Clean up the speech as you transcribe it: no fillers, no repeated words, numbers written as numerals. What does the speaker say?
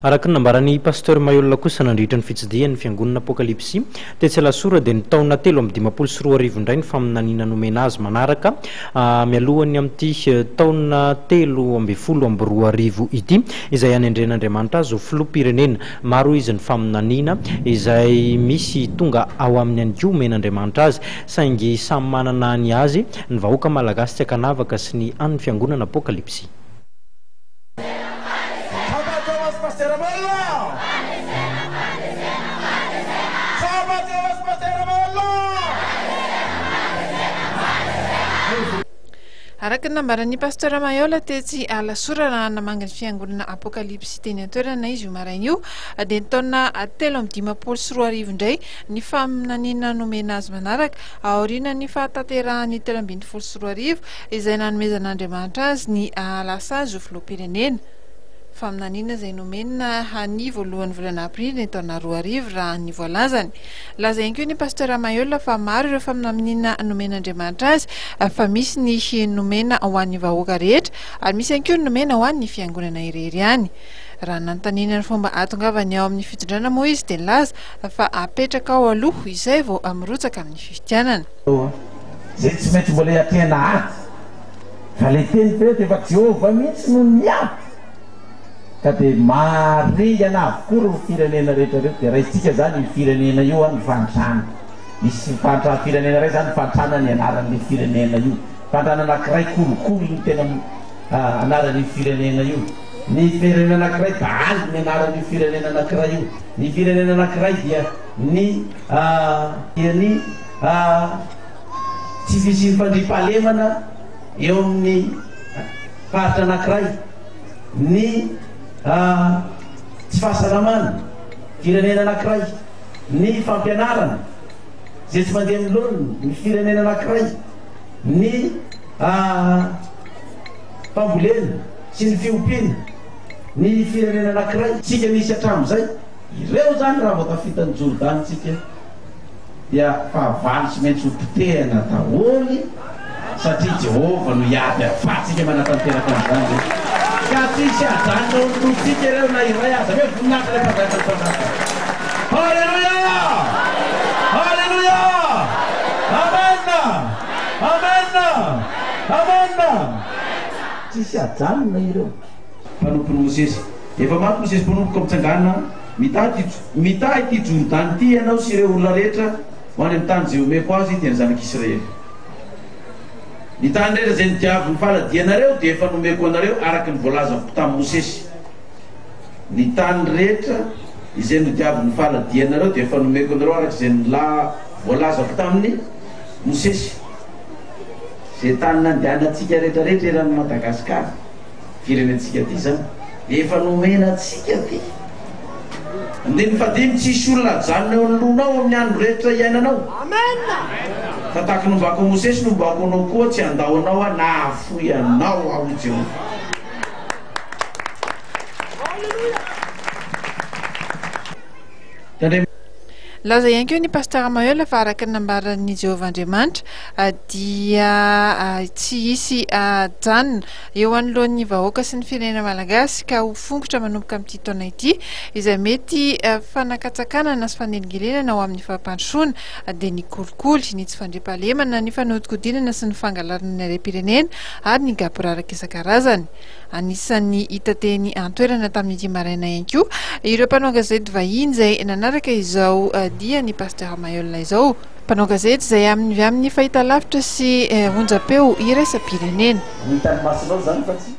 Araka ny nambaran'i Pasteur Mailhol kosa nandritra ny fitsidihany ny fiangonana Apokalypsy tetsy Alasora dia ny taona 2053 indray ny faminaniana nomena azy manaraka mialohan'ny amin'ity taona 2013 ity izay hanendren'Andriamanitra azy ho filoham-pirenena. Maro hoy izy ny faminaniana izay misy tonga ao aminy ihany koa omen'Andriamanitra azy saingy samy manana ny azy ny vahoaka malagasy tsy ankanavaka sy ny an'ny fiangonana Apokalypsy. Araka ny nambaran'ny Pasteur Mailhol tetsy Alasora raha namangy ny fiangonana Apokalypsy teny an-toerana izy io maraina io dia ny taona 2053 indray ny faminaniana nomena azy manaraka aorianan'ny fahatanterahan'ny 2013 izay nanomezan'Andriamanitra azy ny hahalasa azy ho filoham-pirenena. Faminaniana izay nomena ny voalohan'ny volana aprily ny taona 2000 raha ny voalazany. Nilaza ihany koa ny Pasteur Mailhol fa maro ireo faminaniana nomen'Andriamanitra azy fa misy ny nomena ho an'ny vahoaka rehetra ary misy ihany koa ny nomena ho an'ny fiangonana irery ihany. Raha nanontaniana ny fomba hahatongavany ao amin'ny fitondrana moa izy dia nilaza fa apetraka ao aloha izay vao mirotsaka amin'ny fifidianana. Izay tsy maintsy mbola hiatrehana ady. Fa ilay teny teo dia efa Jehovah mihitsy no niady. Ka dia maharingana avokoa ireo firenena rehetra ireo. Dia raisintsika izany io firenena io an, ny fahantrana. Misy fahantrana firenena iray izany, fahantrana ny anaran'ilay firenena io. Fahantrana anankiray, kolikoly no tena anaran'io firenena io. Ny firenena anankiray, dahalo ny anaran'io firenena anankiray io. Ny firenena anankiray dia ny dia ny Tsy fisian'ny fandriampahalemana eo amin'ny faritra anankiray, ny tsy fahasalamana, firenena anankiray, ny fampianarana izay tsy mandeha amin'ny laoniny, ny firenena anankiray, ny fambolena sy ny fiompiana, ny firenena anankiray. Tsika nisy hatramin'izay, ireo izany raha vao tafita an'i Jordany tsika. dia fahavalo tsy maintsy ho potehina daholo satria Jehovah no hiady ahafahantsika manatanteraka an'izany ve? Ka tsy hisy hajanona ao am-pontsika ireo na iray aza ve? Voninahitra ilay Mpanjakan'ny mpanjaka! Haleloia! Haleloia! Amen! Amen! Amen! Tsy hisy hajanona ireo. Mpanompon'i Mosesy. Efa maty Mosesy mpanompoko mitsangàna. Mitahy ity mitahy ity Jordany ity ianao sy ireo olona rehetra ho any amin'ny tany izay omeko azy, dia ny zanak'Israely. Ny tany rehetra izay nodiavin'ny faladianareo dia efa nomeko anareo araka ny voalazako tamin'i Mosesy. Ny tany rehetra izay nodiavin'ny faladianareo dia efa nomeko anareo araka izay nila voalazako tamin'i Mosesy. Izay tany nandehanantsika rehetra rehetra eran'i Madagasikara. Firenentsika ity izany. Efa nomena antsika ity. Andininy fahadimy, Tsy hisy olona hajanona eo anoloanao amin'ny andro rehetra iainanao. Fa tahaka ny nombako an'i Mosesy no nombako anao koa, tsy handao anao Aho na hahafoy anao Aho, hoy Jehovah. Tandremo. Nilaza ihany koa ny Pasteur Maheul fa araka ny nambaran'i Jehovah Andriamanitra dia tsy hisy hajanona eo anoloan'ny vahoaka sy ny firenena malagasy ka ho fongotra manomboka amin'ity taona ity izay mety fanakatsakanana sy fanelingelenana ho amin'ny fampandrosoana dia ny kolikoly, ny tsy fandriampahalemana, ny fanodinkodinana sy ny fangalarana ny harem-pirenena ary ny gaboraraka isan-karazany. Anisan'ny hita teny an-toerana tamin'ity maraina ihany koa ireo mpanao gazety vahiny izay nanaraka izao dian'ny Pasteur Mailhol izao. Mpanao gazety izay avy amin'ny fahitalavitra sy onjam-peo iraisam-pirenena. Ho hitan'ny masonao izany fa tsy.